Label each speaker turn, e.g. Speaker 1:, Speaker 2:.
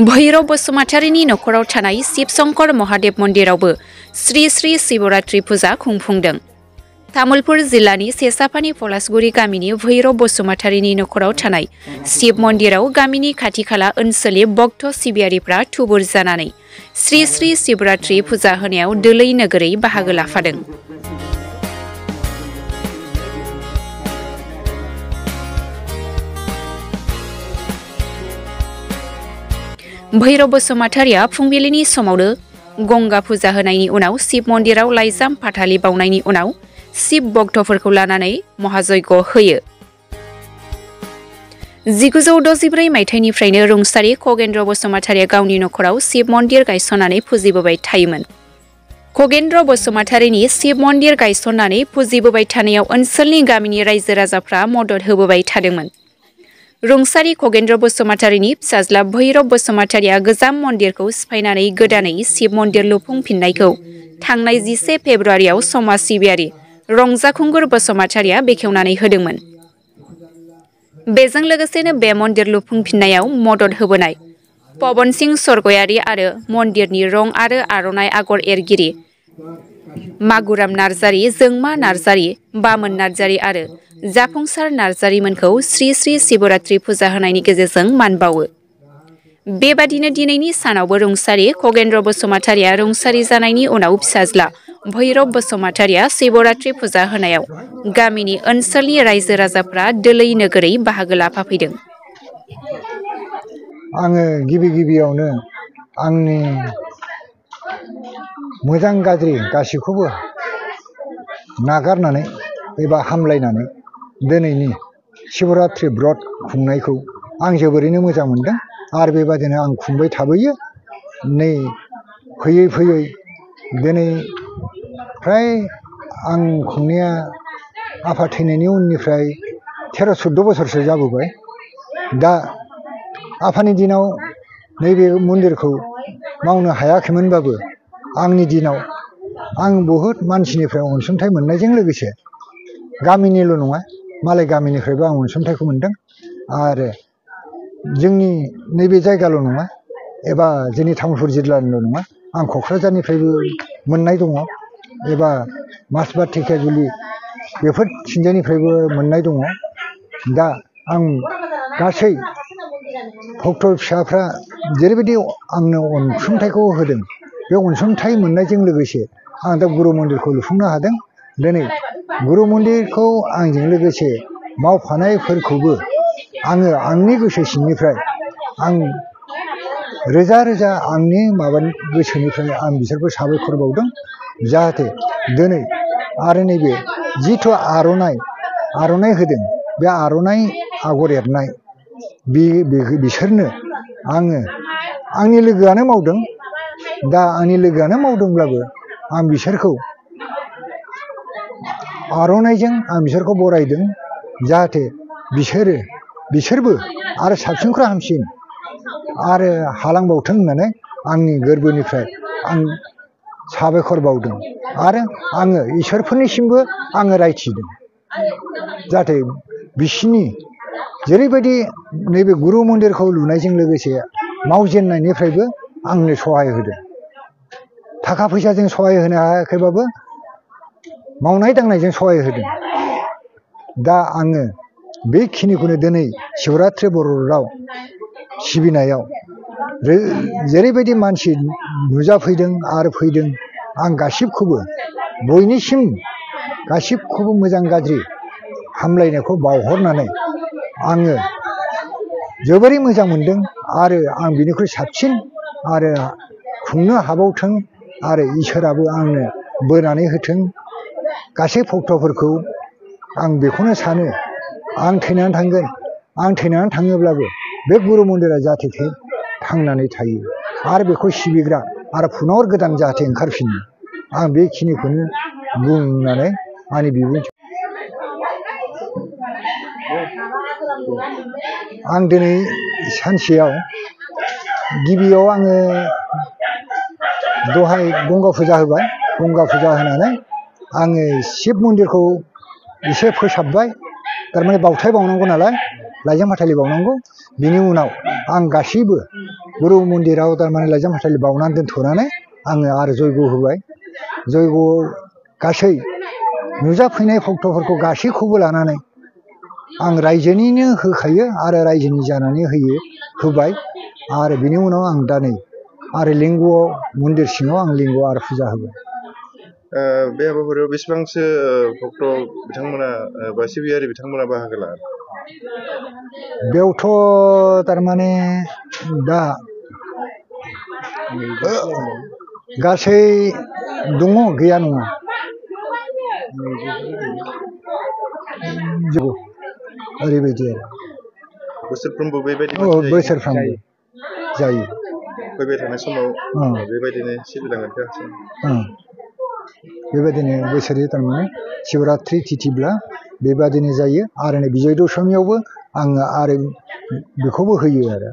Speaker 1: भैरब बसुमतारीनि नखराव थानाय शिव शंकर महादेव मन्दिरावबो श्री श्री शिवरात्रि फुजा खुंफुंदों। तामुलपुर जिल्लानि सेसाफानि पलासगुरि गामिनि भैरब बसुमतारीनि नखराव थानाय शिव मन्दिराव गामिनि खाथि खाला ओनसोलनि भक्त सिबियारिफ्रा थुबुर जानानै श्री श्री शिवरात्रि फुजा होनायाव दोलै नोगोरै बाहागो लाफादों। भैरब बसुमतारीया फुंबिलिनि समावनो गंगा फुजा होनायनि उनाव शिव मन्दिराव लाइजाम फाथालि बावनायनि उनाव शिव भक्तफोरखौ लानानै महायज्ञ होयो। 1964 मायथाइनिफ्रायनो रुंसारि खगेन्द्र बसुमतारीया गावनि नखराव शिव मन्दिर गायसननानै फुजिबोबाय थायोमोन। खगेन्द्र बसुमतारीनि शिव मन्दिर गायसननानै फुजिबोबाय थानायाव ओनसोलनि गामिनि रायजो राजाफ्रा मदद होबोबाय थादोंमोन। रुंसारि खगेन्द्र बसुमतारीनि फिसाज्ला भैरब बसुमतारीया गोजाम मन्दिरखौ सिफायनानै गोदानै शिव मन्दिर लुफुंफिननायखौ थांनाय 11 फेब्रुवारियाव समाज सिबियारि रंजाखुंगुर बसुमतारीया बेखेवनानै होदोंमोन। बेजों लोगोसेनो बे मन्दिर लुफुंफिननायाव मदद होबोनाय पवन सिंह स्वर्गयारी आरो मन्दिरनि रं आरो आर'नाइ आगर एरगिरि मागुराम नार्जारी, जोंमा नार्जारी, बामोन नार्जारी आरो जाफुंसार नार्जारीमोनखौ श्री श्री शिवरात्रि फुजा होनायनि गेजेरजों मान बावो। बेबादिनो दिनैनि सानावबो रुंसारि खगेन्द्र बसुमतारीया रुंसारि जानायनि उनाव फिसाज्ला भैरब बसुमतारीया शिवरात्रि फुजा होनायाव गामिनि ओनसोलनि रायजो राजाफ्रा दोलै नोगोरै बाहागो लाफाफैदों।
Speaker 2: आङो गिबियावनो आंनि मोजां गाज्रि गासिखौबो नागारनानै एबा हामलायनानै दिनैनि शिवरात्रि ब्रत खुंनायखौ आं जोबोरैनो मोजां मोनदों आरो बेबादिनो आं खुंबाय थाबोयो। नै फैयै दिनै फ्राय आं खुंनाया आफा थैनायनि उननिफ्राय 13-14 बोसोरसो जाबोबाय। दा आफानि दिनाव नैबे मन्दिरखौ मावनो हायाखैमोनबाबो आंनि दिनाव आं बहुद मानसिनिफ्राय अनसुंथाइ मोननायजों लोगोसे गामिनिल' नङा मालाय गामिनिफ्रायबो आं अनसुंथाइखौ मोनदों आरो जोंनि नैबे जायगाल' नङा एबा जोंनि तामुलपुर जिल्लानिल' नङा आं क'क्राझारनिफ्रायबो मोननाय दङ एबा माजबाद धेकियाजुलि बेफोर थिंजायनिफ्रायबो मोननाय दङ। दा आं गासै भक्त फिसाफ्रा जेरैबायदि आंनो अनसुंथाइखौ होदों बे अनसुंथाइ मोननायजों लोगोसे आं दा गुरु मन्दिरखौ लुफुंनो हादों। दिनै गुरु मन्दिरखौ आंजों लोगोसे मावफानायफोरखौबो आङो आंनि गोसो सिंनिफ्राय आं रोजा आंनि गोसोनिफ्राय आं बिसोरखौ साबायखर बावदों। जाहाथे दिनै आरो नैबे जिथु आर'नाइ होदों बे आर'नाइ आगर एरनाय बिसोरनो आङो आंनि लोगोआनो मावदों। दा आंनि लोगोआनो मावदोंब्लाबो आं बिसोरखौ आर'नाइजों आं बिसोरखौ बरायदों। जाहाथे बिसोरबो आरो साबसिननिफ्राय हामसिन आरो हालांबावथों होननानै आंनि गोरबोनिफ्राय आं साबायखर बावदों आरो आङो इसोरफोरनिसिमबो आङो रायथिदों। जाहाथे बिसिनि जेरैबायदि नैबे गुरु मन्दिरखौ लुनायजों लोगोसे मावजेननायनिफ्रायबो आंनो सहाय होदों। थाखा फैसाजों सहाय होनो हायाखैबाबो मावनाय दांनायजों सहाय होदों। दा आङो बेखिनिखौनो दिनै शिवरात्रि बर'राव सिबिनायाव जेरैबायदि मानसि नुजाफैदों आरो फैदों आं गासिबखौबो बयनिसिम गासिबखौबो मोजां गाज्रि हामलायनायखौ बावहरनानै आङो जोबोरै मोजां मोनदों आरो आं बिनिख्रुइ साबसिन आरो खुंनो हाबावथों आरो इसोराबो आंनो बोनानै होथों गासै भक्तफोरखौ आं बेखौनो सानो। आं थैनानै थांगोन, आं थैनानै थाङोब्लाबो बे गुरु मन्दिरा जाहाथे थांनानै थायो आरो बेखौ सिबिग्रा आरो पुनर गोदान जाहाथे ओंखारफिनो। आं बेखिनिखौनो बुंनानै आंनि बिबुंथि आं दिनै सानसेयाव गिबियाव आङो दहाय गंगा फुजा होबाय। गंगा फुजा होनानै आङो शिब मन्दिरखौ एसे फोसाबबाय। थारमाने बावथाय बावनांगौ नालाय लाइजाम फाथालि बावनांगौ। बिनि उनाव आं गासैबो गुरु मन्दिराव थारमाने लाइजाम फाथालि बावनानै दोनथ'नानै आङो आरो जयग' होबाय। जयग'आव गासै नुजाफैनाय भक्तफोरखौ गासैखौबो लानानै आं रायजोनिनो होखायो आरो रायजोनि जानानै होबाय आरो बिनि उनाव आं दा नै आरो लिंग'आव मन्दिर सिङाव आं लिंग'आव आरो फुजा होबाय।
Speaker 3: बे हाबाफारियाव बेसेबांसो भक्त बिथांमोना बा सिबियारि बिथांमोना बाहागो लादों?
Speaker 2: बेयावथ' थारमाने दा गासै दङ गैया नङा ओरैबायदि आरो
Speaker 3: बोसोरफ्रोमबो बेबायदि
Speaker 2: बोसोरफ्रोमबो जायो।
Speaker 3: फैबाय थानाय समाव बेबायदिनो सिबिलांगोन।
Speaker 2: बेबायदिनो बोसोरै थारमाने शिवरात्रि तिथिब्ला बेबादिनो जायो आरो नै बिजय दशमियावबो आङो आरो बेखौबो होयो आरो।